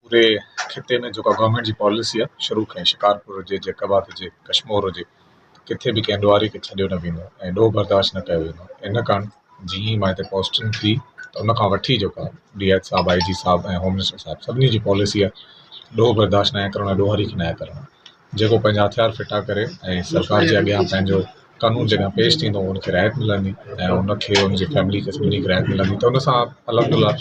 پوري خطي ۾ جيڪا گورنمينٽ جي پاليسي آهي شروع کان ئي شڪارپور هجي جيڪب آباد هجي ڪشمور هجي ڪٿي به ڪنهن ڏوهاري کي ڇڏيو نه ويندو ۽ ڏوهه برداشت نه ڪيو ويندو ان ڪارڻ جيئن ئي مان هتي پوسٽنگ ٿي ته ان کان وٺي جيڪو آهي ڊي ايڇ صاحب آء جي صاحب ۽ هوم منسٽر صاحب سڀني جي پاليسي آهي ڏوهه برداشت ناهي ڪرڻو ۽ ڏوهاري کي ناهي ڪرڻو جيڪو پنهنجا هٿيار ڦٽا ڪري ۽ سرڪار جي اڳيان پنهنجو قانون جي اڳيان پيش ٿيندو ان کي رعايت ملندي ۽ ان کي ان جي فيملي کي سڀني کي رعايت ملندي ته ان سان الحمد لله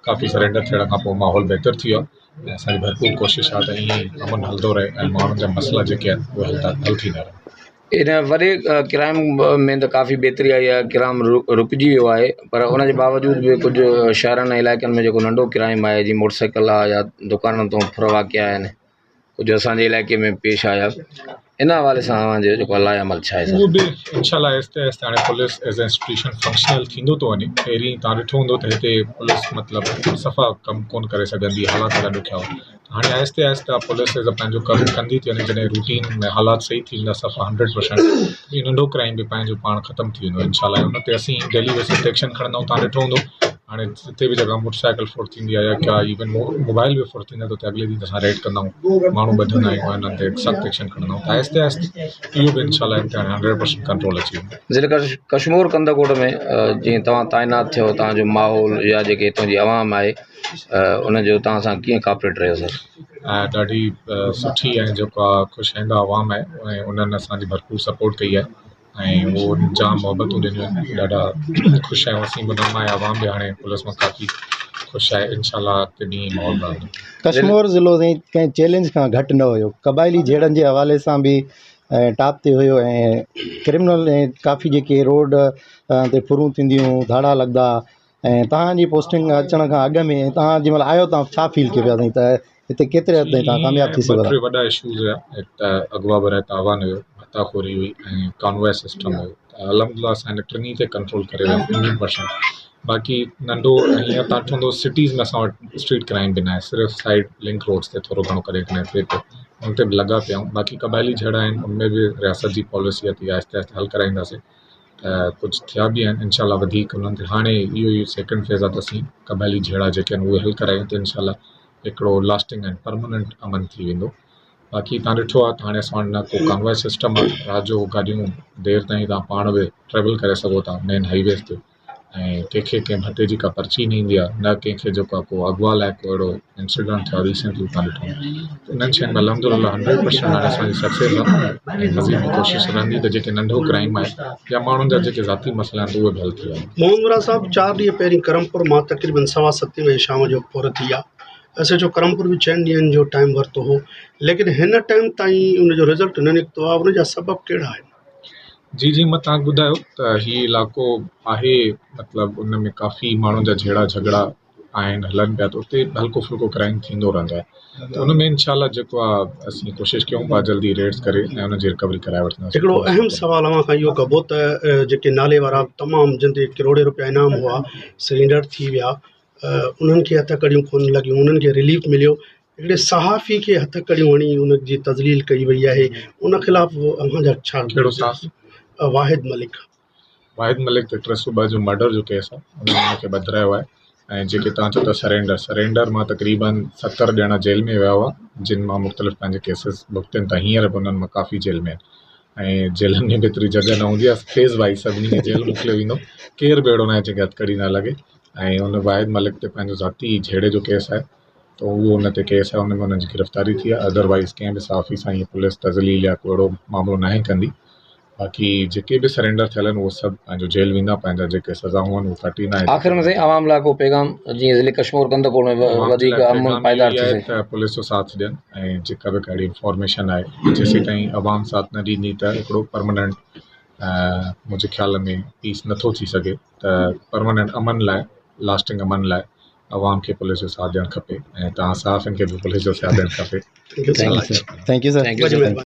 ڪافي سرينڊر ٿيڻ کان پوءِ ماحول بهتر ٿي ويو آهي ۽ اسان جي ڀرپور ڪوشش آهي ته ائين ئي امن هلندو رهي ۽ ماڻهن جا مسئلا جيڪي آهن اهي حل ٿيندا رهن. ان وڏي ڪرائم ۾ ته ڪافي بهتري آئي آهي ڪرائم رڪجي ويو آهي پر ان جي باوجود به ڪجهه شهرن ۽ علائقن ۾ جيڪو ننڍو ڪرائم آهي جيئن موٽر سائيڪل آهي يا دڪانن تان ڦر واقعا آهن ڪجهه اسان جي علائقي ۾ پيش آيا ان حوالي سان اوهان جو جيڪو لاء عمل ڇا آهي اهو به انشاء الله آهستي آهستي هاڻي police as a institution functional ٿيندو ٿو وڃي پهرين تان ڏٺو هوندو ته هتي پوليس مطلب صفا ڪم ڪونه ڪري سگهندي حالات ڏاڍا ڏکيا هئا هاڻي آهستي آهستي پوليس ايز اي پنهنجو ڪم ڪندي ٿي وڃي جڏهن روٽين ۾ حالات صحيح ٿي ويندا صفا هنڊريڊ پرسنٽ هي ننڍو ڪرائم به پنهنجو پاڻ ختم ٿي ويندو انشاء الله ان تي اسين ڊيلي بيسز تي ايڪشن کڻندا آهيون تان ڏٺو هوندو هاڻي جتي به جڳهه موٽر سائيڪل ڦر ٿيندي آهي يا ڪا ايون موبائل به ڦر ٿيندو آهي ته اتي اڳلي ڏينهن اسان ريڊ ڪندا آهيون ماڻهو ٻڌندا آهيون ۽ انهن تي سخت ايڪشن کڻندا آهيون ته آهستي آهستي اهو به انشاء الله امتحان هنڊريڊ پرسنٽ ڪنٽرول اچي ويندو. ضلع ڪشمور ڪنڌڪوٽ ۾ جيئن توهان تعينات ٿيو توهان جو ماحول يا جيڪي هتان جي عوام آهي ان جو توهان سان ڪيئن ڪاپريٽ رهيو سر؟ ڏاڍي سٺي ۽ جيڪو آهي خوش آئنده عوام آهي ۽ انهن اسان جي ڀرپور سپورٽ ڪئي آهي ۽ اهو جام محبتون ڏنيون آهن ڏاڍا خوش آهيون اسين به انهن مان ۽ عوام به هاڻي پوليس مان ڪافي خوش آهي انشاء الله اڳتي به ائين ئي ماحول رهندو. ڪشمور ضلعو سائين ڪنهن چئلينج کان گهٽ نه هيو قبائلي جهيڙن جي حوالي سان به ۽ ٽاپ تي هيو ۽ ڪرمنل ۽ ڪافي جيڪي روڊ تي ڦرون ٿينديون هيون ڌاڙا لڳندا ۽ توهان جي پوسٽنگ اچڻ کان اڳ ۾ توهان جنهن مهل آيو توهان ڇا فيل ڪيو پيا سائين ته هتي ڪيتري حد تائين توهان ڪامياب ٿي سگهو ٿا. ٻه ٽي وڏا اشوز هيا هڪ ته اغوا براء تاوان هيو ڀتا خوري هئي ۽ ڪانواء سسٽم هيو ته الحمد لله اسان هن ٽنهي تي ڪنٽرول ڪري ويا هنڊريڊ پرسنٽ باقي ننڍو هينئر توهان چوندو سٽيز ۾ اسان وٽ اسٽريٽ ڪرائم به ناهي صرف سائيڊ لنڪ روڊس تي ٿورو گهڻو ڪڏهن ڪڏهن ٿئي پيو ان تي به لڳا پيا آهيون باقي قبائلي جهيڙا آهن ان ۾ به رياست جي پاليسي آهي ته آهستي آهستي حل ڪرائينداسين ته ڪجهه ٿيا به آهن انشاء الله وڌيڪ انهن تي هاڻي اهو ئي سيڪنڊ فيز آهي ته اسين قبائلي جهيڙا جيڪي آهن اهي حل ڪرايون ته انشاء الله هڪڙو لاسٽنگ ۽ پرمانينٽ امن ٿي ويندو باقي تان ڏٺو آهي ته هاڻي اسان وٽ نه ڪو ڪانواء سسٽم آهي رات جو گاڏيون دير تائين تان پاڻ به ٽريول ڪري سگهو ٿا مين هاءِ ويز تي ۽ ڪنهن کي ڪنهن ڀتي جي ڪا پرچي نه ايندي آهي نه ڪنهن کي جيڪو آهي ڪو اغوا لاءِ ڪو اهڙو انسيڊنٽ ٿيو آهي ريسينٽلي توهان ڏٺو هوندو انهن شين ۾ الحمد لله هنڊريڊ پرسنٽ هاڻي اسان جي سڪسيس آهي ۽ مزيد به ڪوشش رهندي ته جيڪي ننڍو ڪرائيم آهي يا ماڻهن جا جيڪي ذاتي مسئلا آهن اهي به حل ٿي وڃن. محمد مراد صاحب چار ڏينهن پهرين ڪرمپور مان تقريبن سوا ستين بجي شام جو ڦر ٿي آ ايس ايڇ او ڪرمپور به چئن ڏينهن جو ٽائيم ورتو هو ليڪن هن ٽائيم تائين ان جو رزلٽ نه نڪتو آ ان جا سبب ڪهڙا آهن؟ جي جي مان توهان کي ٻڌايو ته هي علائقو آهي مطلب ان ۾ ڪافي ماڻهن جا جهيڙا جهڳڙا آهن هلن پيا ته اتي هلڪو ڦلڪو ڪرائيم ٿيندو رهندو آهي ته ان ۾ انشاء الله جيڪو آهي اسين ڪوشش ڪيون پيا جلدي ريڊس ڪري ۽ ان جي رڪوري ڪرائي وٺنداسين هڪڙو اهم سوال اوهان کان اهو ڪبو ته جيڪي نالي وارا تمام جن تي ڪروڙين روپيا انعام هئا سرينڊر ٿي ويا انهن کي هٿ ڪڙيون ڪونه لڳيون انهن کي رليف مليو هڪڙي صحافي کي هٿ ڪڙيون هڻي ان جي تذليل ڪئي وئي آهي ان خلاف اوهان جا ڇا ڪهڙو صحافي؟ واحد ملڪ. واحد ملڪ تي 302 جو مرڊر جو ڪيس آهي ان ۾ ان کي ٻڌرايو آهي ۽ جيڪي توهان چئو ٿا سرينڊر سرينڊر مان تقريبن 70 ڄڻا جيل ۾ ويا هئا جن مان مختلف پنهنجي ڪيسز ڀڳتين ٿا هينئر به انهن مان ڪافي جيل ۾ آهن ۽ جيلن ۾ به ايتري جڳهه نه هوندي آهي فيز وائز سڀني کي جيل موڪليو ويندو ڪير به اهڙو نه آهي جنهن کي هٿڪڙي نه لڳي ۽ ان واحد ملڪ تي پنهنجو ذاتي جهيڙي جو ڪيس آهي ته اهو ان تي ڪيس آهي ان ۾ انهن جي گرفتاري ٿي آهي ادروائز ڪنهن به صحافي سان ائين پوليس تذليل يا ڪو اهڙو معاملو ناهي ڪندي باقي جيڪي به سرينڊر ٿيل آهن اهي سڀ پنهنجو جيل ويندا پنهنجا جيڪي سزائون آهن اهي ڪاٽيندا ۽ آخر ۾ سائين عوام لاء ڪو پيغام جيئن ضلعي ڪشمور ڪنڌڪوٽ ۾ وڌيڪ امن پائيدار ٿي سگهي. ته پوليس جو ساٿ ڏين ۽ جيڪا به ڪا اهڙي انفارميشن آهي جيسين تائين عوام ساٿ نه ڏيندي ته هڪڙو پرمانينٽ منهنجي خيال ۾ پيس نٿو ٿي سگهي ته پرمانينٽ امن لاء لاسٽنگ امن لاء عوام کي پوليس جو ساٿ ڏيڻ کپي ۽ توهان صحافين کي به پوليس جو ساٿ ڏيڻ کپي. Thank you sir. Thank you sir.